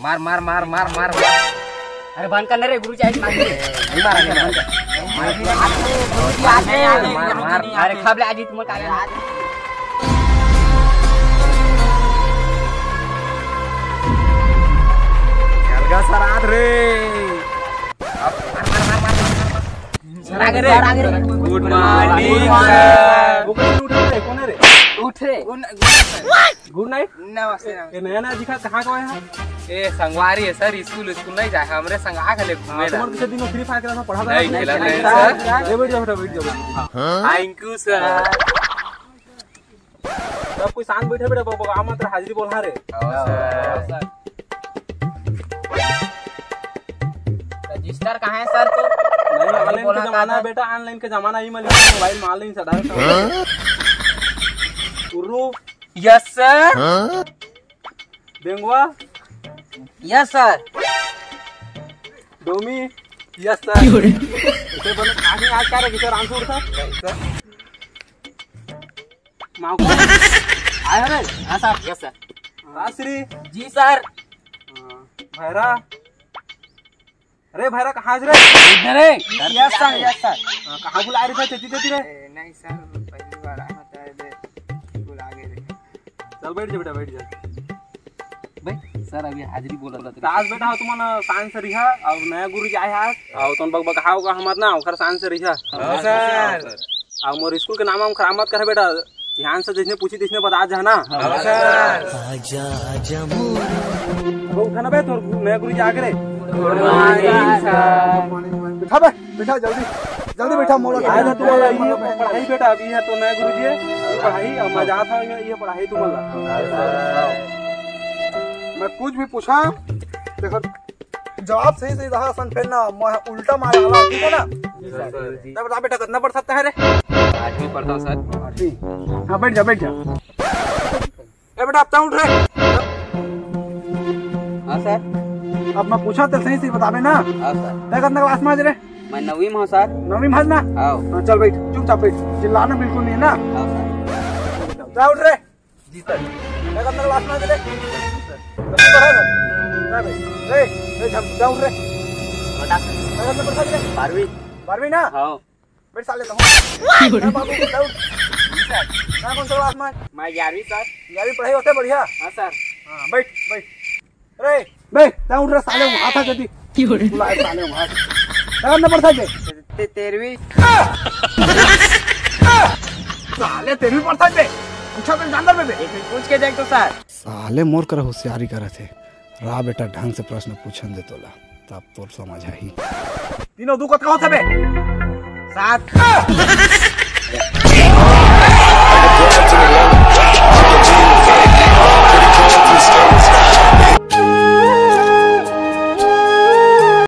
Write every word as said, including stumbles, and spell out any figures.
मार, मार, मार। अरे बंद कर ना रे, गुरुजी आज मार दे। नहीं मारा, नहीं मारा। मार, मार, मार। अरे खब ले आज तुम का। अलगा सराध रे। सर आगे रे, सर आगे रे। गुड मॉर्निंग सर। वो कहीं उठ रहे, कौन है रे? उठ रे। गुड नाइट। नमस्ते, नमस्ते। ये नया नया दिखा, कहाँ का है? ए संगवारी है सर, स्कूल स्कूल नहीं जाए, हमरे संग आ गले घूमे ला। तुम्हारे किसी दिन फ्री फायर खेला था, पढ़ा था? नहीं खेला, नहीं सर। ये बैठ जाओ बेटा, बैठ जाओ, बैठ जाओ। Thank you sir. सब कोई शांत बैठे बेटा, बकबका मत रहा, हाजिरी बोल, हाँ रे। रजिस्टर कहाँ है सर? तो नहीं, ऑनलाइन का जमाना है बेटा, ऑनलाइन का जमाना ही। मैं लिखा मोबाइल में ऑनलाइन से direct. Urru. Yes sir. Bengwa. Yes sir. Domi. Yes sir. इसे बोले, आज क्या रहे, किसे रामसूर सर? माँ को आया रे। हाँ सर। Yes sir. राजश्री। जी सर। हाँ, भैरा। अरे भैरा, कहाँ है रे? इधर है। Yes sir, yes sir. हाँ, कहाँ बुला रहे थे, तेती तेती रे? ए, नहीं सर, पहली बार आया था, इधर बुला गए थे। चल बैठ जा बेटा, बैठ जा। भाई सर अभी हाजिरी बोला था। आज बेटा हो तुमन शांत से रिहा, अब नया गुरु जी आए हैं, और तुम बकबकाओ का हमर ना, ओकर शांत से रिहा। हाँ सर। अब मोर स्कूल के नाम हम खराब मत कर बेटा, ध्यान से जिसने पूछी तिसने बता जा ना। हाँ सर। आजा आजा मोर। वो उठा ना बे, तोर नया गुरु जी आ गए रे। गुड मॉर्निंग सर। बैठा बे, बैठा जल्दी, जल्दी बैठा मोर। आए ना तुम्हारा ये पढ़ाई बेटा, अभी है तो नया गुरु जी है, ये पढ़ाई, अब मजा आता है ये पढ़ाई तुम्हारा। मैं कुछ भी पूछा, देखो जवाब सही सही रहा सन, फिर ना मैं उल्टा मारे वाला, ठीक है ना? तब बता बेटा, कितना पढ़ सकता है रे? आठवीं पढ़ता सर। आठवीं। हाँ, बैठ जा, बैठ जा। ए बेटा, अब तैं उठ रे। हाँ सर। अब मैं पूछा तो सही सही बताबे ना। हाँ सर। तैं कितना क्लास में आज रे? मैं नवीं में हूँ सर। नवीं में हस ना? हाँ। हाँ, चल बैठ, चुपचाप बैठ, चिल्लाना बिल्कुल नहीं है ना? हाँ सर। तैं उठ रे। जी सर। तैं कितना क्लास में आज रे? दसवीं पढ़ा है? ना बे। रे, रे, झम-, तैं उठ रे। बता सर। तैं कितना पढ़ा रे? बारहवीं। बारहवीं ना? हाँ। बैठ साले, तो क्या बाबू, बैठ। क्या कौन सा क्लास में? मैं ग्यारहवीं सर। ग्यारहवीं पढ़ाई होते बढ़िया? हाँ सर। हाँ, बैठ, बैठ। अरे, बैठ, तैं उठ रे साले, वहाँ था जल्दी। क्यों रे? बुलाए साले वहाँ। क्या करना पड़ता है? ते-, तेरहवीं। साले, तेरहवीं पढ़ता है बे। पूछा तो जानता बे। एक मिनट पूछ के देख तो सर। साले मोर कर होशियारी करत हे। रा बेटा, ढंग से प्रश्न पूछन दे तोला, तब तोर समझ आही। तीनों दू कतका होथे बे? सात।